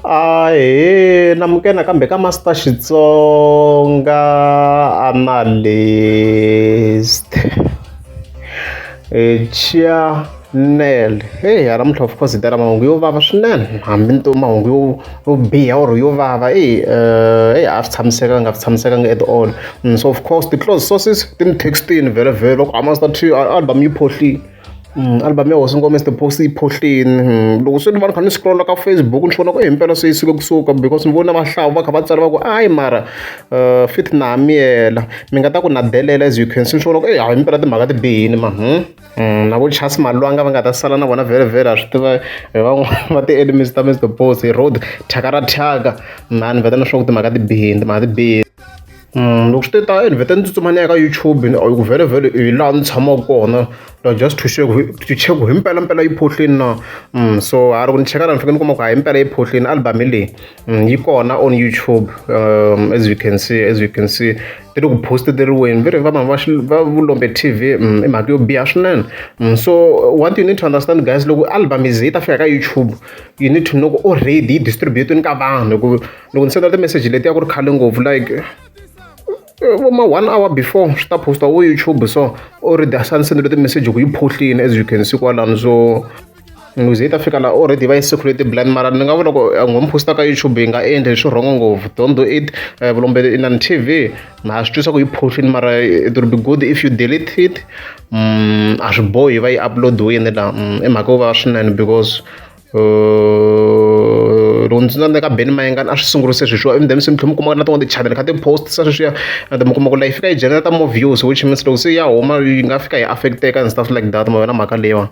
Ahee namukela nakambe ka Master Xitsonga Analyst channel heyi namuntlha of course hi tela mahungu yo vava swinene hambi ni to mahungu yo yo biha or yo vava eyi eyi a swi tshamisekanga a swi tshamisekanga at all so of course ti-close sources ti ni text-ini vhele vhele va ku a Master T album yi phohlile. Album ya hosi ngoma Mister Post yi phohlini loko se ni va ni kha ni scroll ka Facebook ni swi vona ku himpela se yi suke kusuka because ni vona vahlawu va kha va tsala va ku hayi mara fit na ha miyela mi nga ta ku na delela as you can see ni swi vona ku eyi hayi himpela timhaka ti bihini ma na vo Charles Malwanga va nga ta sala na vona vhele vhele ha swi tiva hi van'wana va ti-enemies ta Mister Post hi road thyaka ra thyaka na ni vheta ni swi vona ku timhaka ti bihini timhaka ti bihini. Loko swi te tani ni vhete ni tsutsuma ni ya ka YouTube ni ku vhele vhele hi laha ni tshamaka kona like just to check to check ku himpelampela yi phohlini na so ha loko ni cheka la ni fike ni kuma ku hayi himpela yi phohlini album hi leyi yi kona on YouTube as you can see as you can see ti le ku post-teriweni ve ri va va va Vulombe T_V i mhaka yo biha swinene so what you need to understand guys loko album yi ze yi ta fika ka YouTube you need to know ku already yi distribute-ini ka vanhu hi ku loko ni senda ti-message letiya ku ri khale ngopfu like vo ma one hour before swi ta post-iwa vo YouTube so already a ni sendele ti-message ku yi phohlini as you can see kwalano so loko ze yi ta fika la already va yi circulate blind mara ni nga vula ku ngo mi post-a ka YouTube yi nga endli swi wrong ngopfu don't do it Vulombe inani T_V na swi twisa ku yi phohlini mara it will be good if you delete it a swi bohi va yi upload-wini la i mhaka yo vava swinene because loko ndzi tsandzeka Benny Mayengani a swi sungurise sweswiwa ivi then se mi tlhela mi kuma na tin'wana ti-channel kha ti-post-isa sweswiya and mi kuma ku la yi fika yi generate more views which means loko se ya huma yi nga fika yi affect-eka and stuff like that ma vona mhaka leyiwani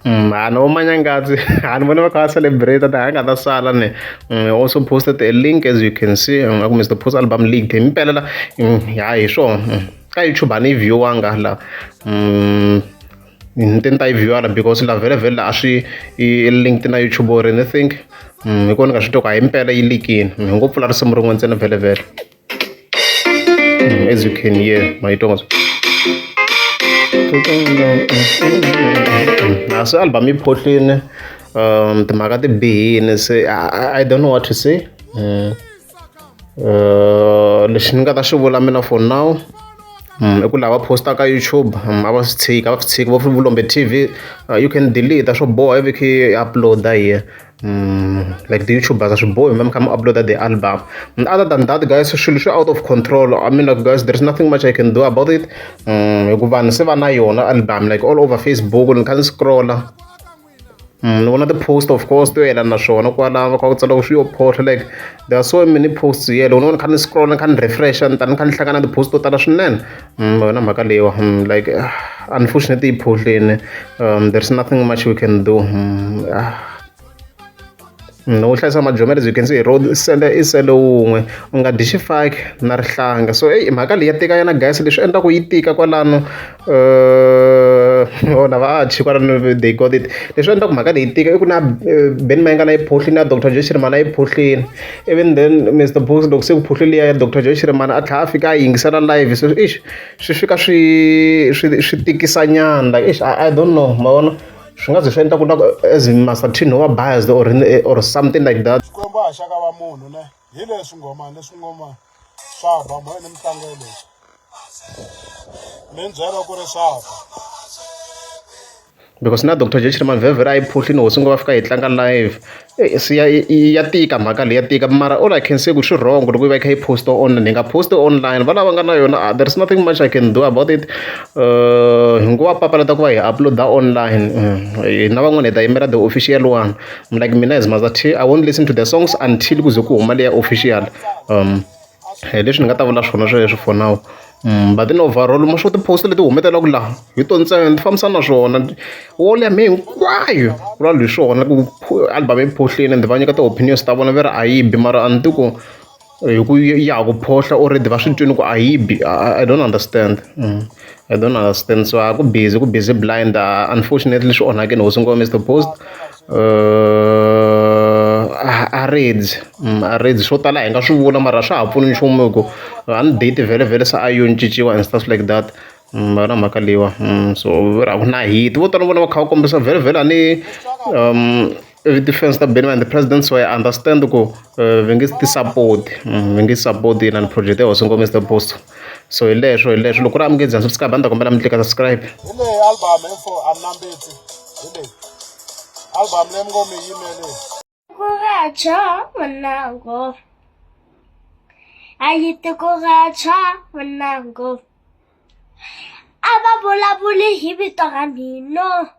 a ni vo Manyangadzi a ni voni va kha va celebrate ta nga ta sala ni also posted a link as you can see a ku Mister Post album leaked hi mpela la ya hi swona ka YouTube a ni yi view-anga la ni te ni ta yi view because la vhele vhele a swi i linked na YouTube or anything hi kona ni nga swi twa ku hayi mpela yi leak-ini hi ngo pfula risimu rin'we ntsena vhele vhele as you can hear ma yi twa na se album yi phohlini timhaka ti bihini se I don't know what to say lexi ni nga ta xi vula mina for now i ku lava post-aka YouTube a va swi tshiki a va swi tshiki vo Vulombe T_V you can delete a swo boha ivi kha i upload-a here like the YouTubers a swi bohi mi kha mi upload-a the album other than that guys swilo swi out of control I mean like guys there's nothing much I can do about it hi ku vanhu se va na yona album like all over Facebook ni kha ni scroll-a ni vona ti-post of course to yelana na swona kwalano va kha ku tsala ku swi yo phohla like there are so many posts here loko ni vona ni kha ni scroll ni kha ni refresh ni ta ni kha ni hlangana na ti-post to tala swinene yona mhaka leyiwa like unfortunately yi phohlini there's nothing much we can do no hlayisa majomela as you can see road sele i sele wun'we u nga dyi xifaki na rihlanga so eyi mhaka leyi ya tika yana guys leswi endlaku yi tika kwalano lava a chi kwalano they got it leswi endlaku mhaka leyi tika i ku na Benny Mayengani yi phohlini na Doctor Joe Shirimani a yi phohlini even then Mister Post loko se ku phohle liya ya Doctor Joe Shirimani a tlhela a fika a yingisela live so ixi swi fika swi swi swi tikisa nyana like ixi I don't know ma vona swi nga ze swi endla ku na as Master T no va biased or something like that. Xikwembu a xa ka va munhu ne hi leswi nghomani leswi nghomani swa ba moya ni mitlangu leswi mi ni byela ku ri swa ba. Because na Doctor Joe Shirimani vhele vhele a yi phohlini hosi ngo va fika yi tlanga live se ya ya tika mhaka leyi ya tika mara all I can say ku swi wrong loko yi va yi kha yi post online hi nga post online va lava nga na yona there is nothing much I can do about it hi ngo va papalata ku va hi upload-a online hina van'wana hi ta yimela the official one like mina as Master T I won't listen to the songs until ku ze ku huma leya official hi leswi ni nga ta vula swona sweswo for now but in overall ma swo ti-post leti humetelaka laha hi to ntsena ti fambisana na swona wall ya mehe hinkwayo vulavula hi swona ku album yi phohlini and va nyika ti-opinions ta vona va ri a yi bi mara a ni ti ku hi ku ya ha ku phohla already va swi twini ku a yi bi I don't understand I don't understand so a ku busy ku busy blind unfortunately swi onhakini hosi ngoma Mister Post a redzi a redzi swo tala hi nga swi vula mara swa ha pfuni nchumu hi ku a ni date vhele vhele se a yo cinciwa and stuff like that na mhaka leyiwa so a ku na hit vo tala vona va kha va kombisa vhele vhele a ni. Ti-fans ta Benny and the President, so I understand ku va nge ti support, va nge support inani project ya hosi ngoma Mr Post. So hi leswo, hi leswo. Loko ku ri a mi nge za subscribe, a ni ta kombela mi tlika subscribe. Hi leyi album info, a ni na mbitsi, hi leyi album leyi mi ngo mi yimele. Kuracha mwanangu, ayiti kuracha mwanangu, a va vulavuli hi vito ra mina,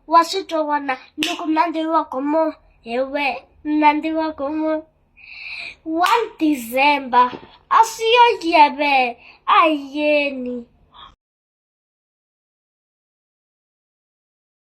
wa swi twa wena ni ku mnandzi wa gomo hi we mnandzi wa gomo. 1 December a swi yo yeve a hi yeni.